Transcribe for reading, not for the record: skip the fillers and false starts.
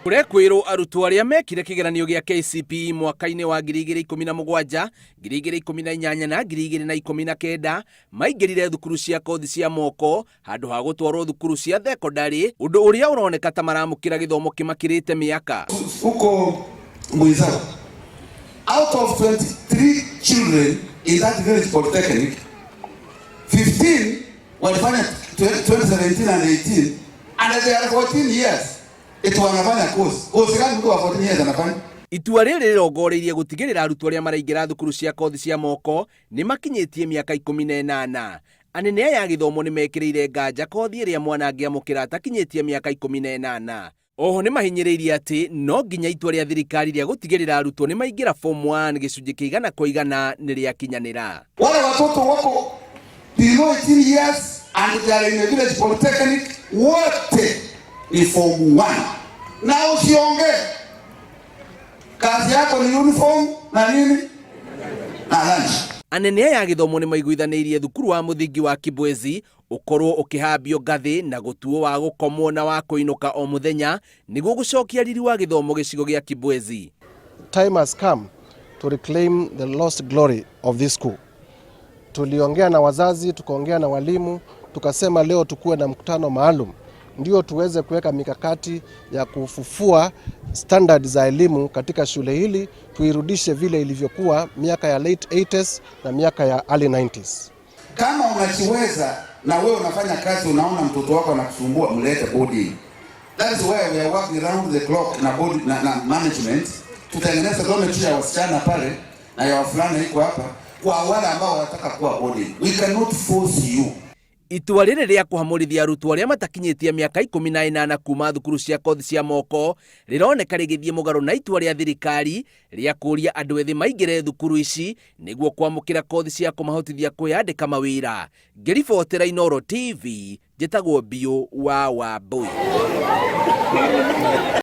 Kũrekwĩrwo arutwo arĩa mekire kĩgeranio gĩa KCPE mwaka-inĩ wa 2017, 2018 na 2019 maingĩrire thukuru cia kothi cia moko handũ ha gũtwarwo thukuru cia thekondarĩ, ũndũ ũrĩa ũroneka ta maramũkĩra gĩthomo kĩmakĩrĩte mĩaka. Huko Mwizao, out of 23 children in that village polytechnic, 15 walifanya 2017 and 18, and they are 14 years. Eti wanafanya course. Course gani mtu wa 14 years anafanya? Itua rĩrĩ rĩrongoreirie gũtigĩrĩra arutwo arĩa maraingĩra thukuru cia kothi cia moko nĩ makinyĩtie mĩaka 18. Anene aya a gĩthomo nĩ mekĩrĩire nganja kothi ĩrĩa mwana angĩamũkĩra atakinyĩtie mĩaka 18. Oho nĩ mahinyĩrĩirie atĩ no nginya itua rĩa thirikari rĩa gũtigĩrĩra arutwo nĩ maingĩra form 1 gĩcunjĩ kĩa igana kwa igana nĩ rĩakinyanĩra. Wale watoto wako below 18 years and they are in a village polytechnic, wote ni form 1. Na usiongee, kazi yako ni uniform na nini na lunch. Anene aya a gĩthomo nĩ maiguithanĩirie thukuru wa mũthingi wa Kibwezi ũkorwo ũkĩhambio ngathĩ na gũtuo wa gũkomwo na wa kũinũka o mũthenya nĩguo gũcokia riri wa gĩthomo gĩcigo gĩa Kibwezi. Time has come to reclaim the lost glory of this school. Tuliongea na wazazi, tukaongea na walimu, tukasema leo tukuwe na mkutano maalum ndio tuweze kuweka mikakati ya kufufua standard za elimu katika shule hili, tuirudishe vile ilivyokuwa miaka ya late 80s na miaka ya early 90s. Kama unachiweza na wewe unafanya kazi, unaona mtoto wako anakusumbua, mlete boarding. That is why we are working round the clock na board na management tutengeneze dormitory ya wasichana pale na ya wavulana iko hapa kwa wale ambao wanataka kuwa boarding. We cannot force you. Itua rĩrĩ rĩa kũhamũrithia arutwo arĩa matakinyĩtie mĩaka 18 kuma thukuru cia kothi cia moko rĩroneka rĩgĩthiĩ mũgarũ na itua rĩa thirikari rĩa kũũria andũ ethĩ maingĩre thukuru ici nĩguo kwamũkĩra kothi cia kũmahotithia kwĩyandĩka mawĩra. Ngĩribotera Inooro TV, njĩtagwo Biũ wa Wambui.